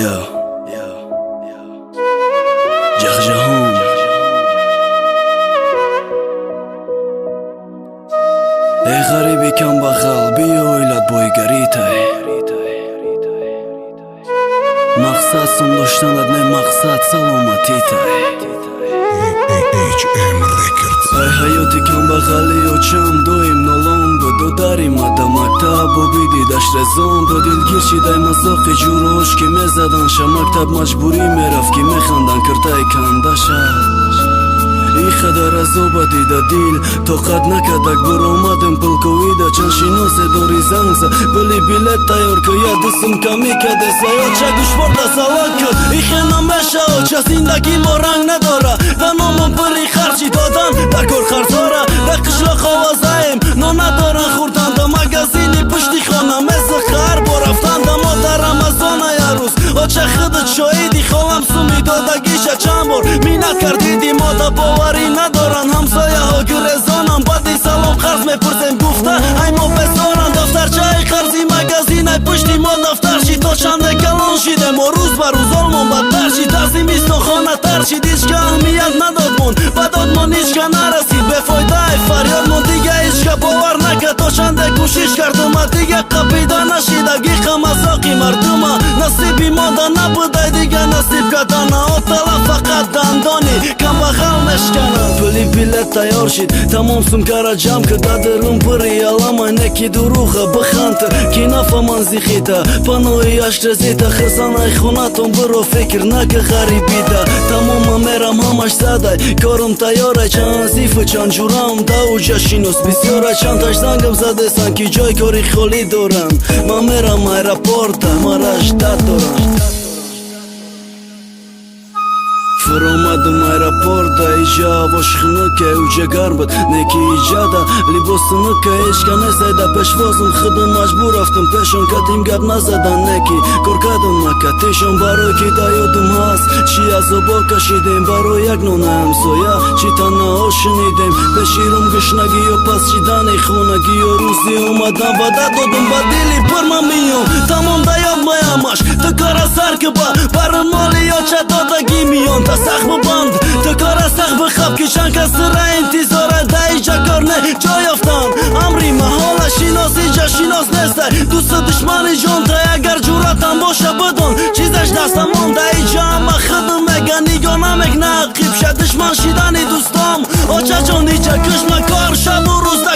Yo. Ҷаҳҷаҳон. Эй ғариби камбағал, биё оилат бойгаритай. Мақсад сум доштанат не, мақсад саломатитай. HM Records. Ай ҳаёти камбағалӣ очам доим нолон буд. Додари мада мактаб обиди даштезон буд. Дилгир шидай мазоқи ҷурош, ки мезадан ша. Мактаб маҷбурӣ мерафт, ки механдан киртаи кандаша. И қадар азоба дида, дил тоқат накардак, буромадем пулковида. Чанд шиносе дори, занг за, пули билет тайёр ку, я дусум камӣ кадеса. Оча гӯшборда салон ку, ихе намеша, оча, зиндагӣ мо ранг надора. Да номон пури харчи додан дар кор қарзора. Дар қишлоқ овозаем, нон надоран хӯрдан. Да магазини пушти хона мези хар бо рафтан. Да мо дар Рамазона я рӯз, оча, худат шоҳиди, холам суми додагиша чанд бор миннат кардиди. Мо да боварӣ надоранд ҳамсояҳо, гирезонам. Баъди салом қарз мепурсем, гуфта ай мо безоранд. Дафтарчаи қарзи магазинай пушти мо дафтар шид. То чанде калон шидем, мо рӯз ба рӯз олмон бадтар шид. Дар зимистон хона тар шид, ҳичка аҳамият надодмон, ба додмон ҳичка нарасид. Бефоидаи фарёдмон дига ҳичка бовар накард. То чанде кӯшиш кардума, дига қапида нашидаги қамазоқи мардума. Насиби мода набудай дига насиб кардана. Отала фақат дандони камбағал мешканад. Пули билет тайёр шид, тамом, сумкара ҷамъ ки, дадирум пури ялама. Неки дуруға биханта, ки нафаман зихита. Паноҳи ашрезита хирсанай хонатон биро, фикр нака ғарибида. Тамома мерам, ҳамаш задай, корум тайёрай. Чанд зифу чанд ҷурам дауҷа шинос бисёрай. Чандташ зангам задесан, ки ҷой кори холӣ дорам. Ман мерам аэропорта, мара ждать дорам. Фуромадам аэропорта, иҷа ҳавош хунуке, уҷа гарм буд, неки иҷада либос сунуке. Ҳечка несайда пешвозм, худам маҷбур рафтам пешон. Катим гап назадан, неки кор кардам накатишон. Барои ки да ёдум ҳаст, чӣ азобо кашидем барои як нона ҳамсоя, чӣ танаҳо шунидем пеши рум, гушнагиё, пас шидани хонагиё. Рӯзи омадан ваъда додум, ба дили пур ман миём. Тамом, да ёд маямаш, ту кора сар ки, ба бари моли оча додагӣ миён. Та сахт бибанд, ту кора сахт бихаб, ки чанд кас тура интизора. Да иҷа кор не ҷой ёфтан амри маҳола. Шинос иҷа шинос нестай, дӯсту душмани ҷонтай. Агар ҷуръатам боша, бидон, чизаш дастамон. Да иҷа ҳама худм мега, нигоҳ намекна ақибша, душман шидани дӯстом. Очаҷон, иҷа кушма кор, шабу рӯз да.